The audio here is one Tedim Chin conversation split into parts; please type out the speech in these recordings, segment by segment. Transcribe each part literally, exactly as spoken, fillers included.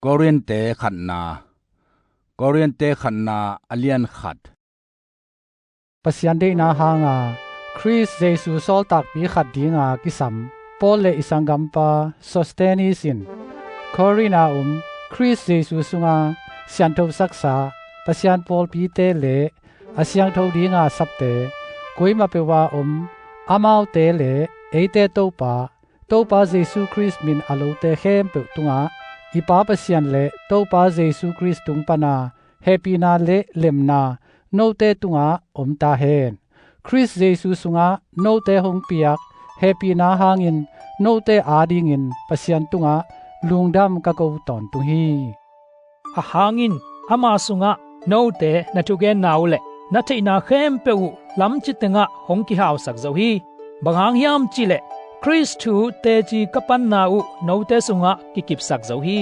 Korinthte khatna, Korinthte khatna a lian khat. Pasian deihna hanga Khrist Jesu sawltakpi khat dinga kisam Paul le i sanggampa Sostenes in Korinth a om Khrist Jesu sunga sianthosaksa Pasian pawlpite le a siangtho dinga sapte, kuima peuh a om amaute le eite Topa, Topa Jesu Khrist min a lote khempeuh tungah i Pa Pasian le Topa Jesu Khrist tung pana hehpihna le lemna note tungah om ta hen. Khrist Jesu sungah note hong piak hehpihna hangin note adingin Pasian tungah lungdam ka ko tawntung hi. Ahang in ama sungah note na thugenna uh le na theihna khempeuh uh lamci tengah hong kihausak zo hi. Bang hang hiam cihleh Khrist thu teci ka panna uh note sungah kikipsak zo hi.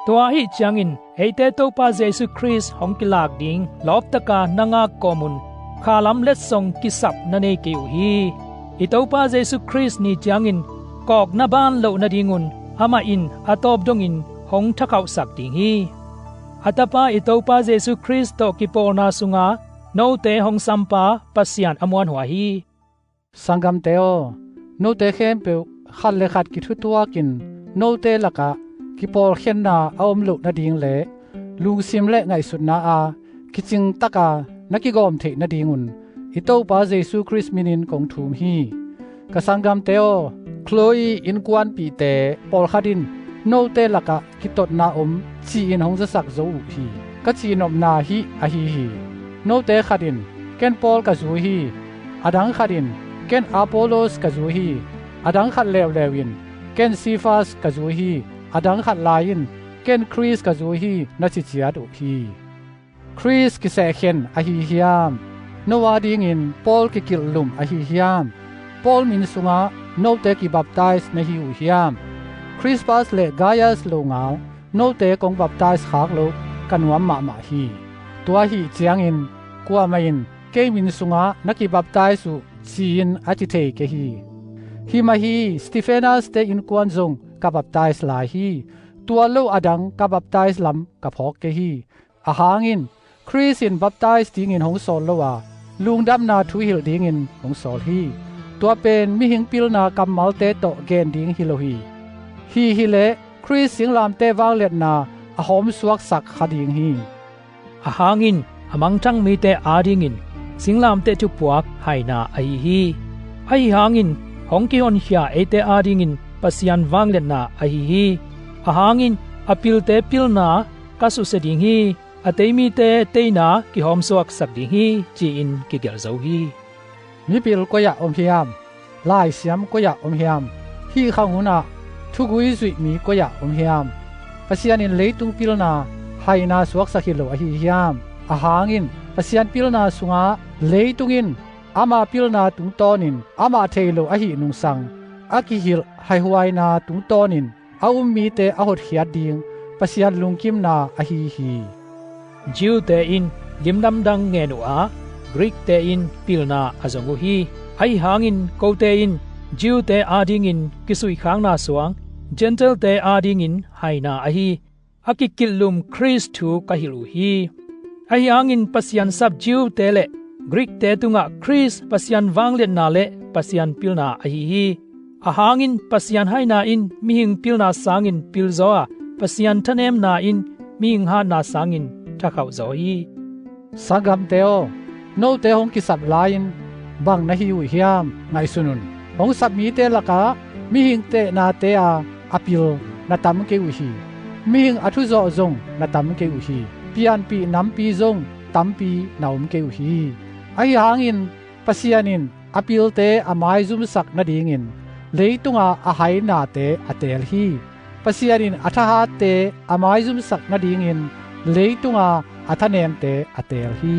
Tua ahi ciangin eite Topa Jesu Khrist hong kilak ding lawptaka na ngak kawmun khalam letsong kisap na nei kei uh hi. I Topa Jesu Khrist ni ciangin kawk na ban loh nadingun amah in a tawp dongin hong thakhauhsak ding hi. A Tapa i Topa Jesu Khrist tawh kipawlna sunga note hong sampa Pasian a muanhuai hi. Sanggamte aw, note khempeuh khat le khat kithutuakin note lakah kipawlkhenna a om loh nading le lungsim le ngaihsutna a kicingtaka na kigawm theih nadingun i Topa Jesu Khrist minin kong thum hi. Ka sanggamte aw, Chloe innkuanpihte pawlkhat in note lakah kitotna om ci-in hong zasak zo uh hi. Ka cihnopna hih ahi hi. Note khat in, "Ken Paul ka zui hi." Adang khat in, "Ken Apollos ka zui hi." Adang khat leuleu in, "Ken Cephas ka zui hi." Adang khat lai in, "Ken Khrist ka zui hi," na ci ciat uh hi. Khrist kisehkhen ahi hiam? No adingin Paul kikilhlum ahi hiam? Paul min sungah note kibaptais na hi uh hiam? Khrist Paul le Gaius longal note kong baptais khak loh ka nuam mahmah hi. Tua ahi ciangin kuamah in kei min sungah na kibaptais uh ci-in a ci thei kei hi. Himah hi, Stephanas te innkuan zong ka baptais lai hi. Tua lo adang ka baptais lam ka phawk kei hi. Ahang in Khrist in baptais dingin hong sawl lo a, lungdamna thu hilh dingin hong sawl hi. Tua pen mihing pilna kammalte tawh gen ding hi lo hi. Hih hileh Khrist singlamteh vangliatna a hawmsuaksak kha ding hi. Ahang in a mangthang mite adingin singlamteh thupuak haina ahi hi. Ahi hangin hong kihonkhia eite adingin Pasian vangliatna ahi hi. Ahang in a pilte pilna ka susia ding hi. A tei mite teina kihawmsuaksak ding hi, ci-in kigelh zo hi. Mipil koi-ah om hiam? Laisiam koi-ah om hiam? Hih khang hunah thugui zuih mi koi-ah om hiam? Pasian in leitung pilna haina suaksak hi lo ahi hiam? Ahang in Pasian pilna sungah leitung in ama pilna tungtawnin amah thei lo ahih nungsang a kihilh haihuaina tungtawnin a um mite a hotkhiat ding Pasian lungkimna ahi hi. Jew-te in limdamdang ngen uh a, Greek-te in pilna a zong uh hi. Ahi hangin kote in Jew-te adingin kisuihkhakna suang, Gentile-te adingin haina ahi, a kikilhlum Khrist thu ka hilh uh hi. Ahi hangin Pasian sap Jew-te le Greek-te tungah Khrist Pasian vangliatna le Pasian pilna ahi hi. Ahang in Pasian haina in mihing pilna sangin pilzaw a, Pasian thanemna in mihing hatna sangin thakhauhzaw hi. Sanggamte aw, note hong kisap lai-in bang na hi uh hiam? Ngaihsun un. Hong sap mite lakah mihing tehnate a a pil na tam kei uh hi. Mihing a thuzawh zong na tam kei uh hi. Pianpih nampi zong tampi na om kei uh hi. Ahi hangin Pasian in a pilte a maizumsak nadingin leitunga a hai nate a teel hi. Pasian in a thahatte a maizumsak nadingin leitunga a thanemte a teel hi.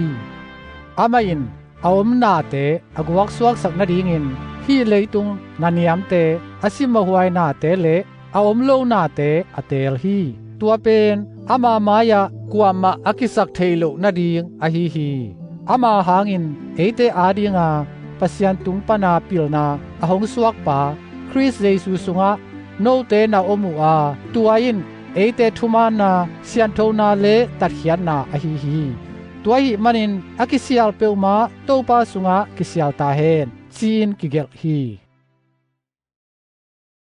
Amah in a om nate a guaksuaksak nadingin hih leitung na niamte, a simawhhuai nate le a om lo nate a teel hi. Tua pen ama mai-ah kuamah a kisak thei loh nading ahi hi. Ama hangin eite adinga Pasian tung pana pilna a hong suakpa Khrist Jesu sungah note na om uh a, tua in eite thumaanna, sianthona le tatkhiatna ahi hi. Tua ahih manin a kisial peuhmah Topa sungah kisial ta hen, ci-in kigelh hi.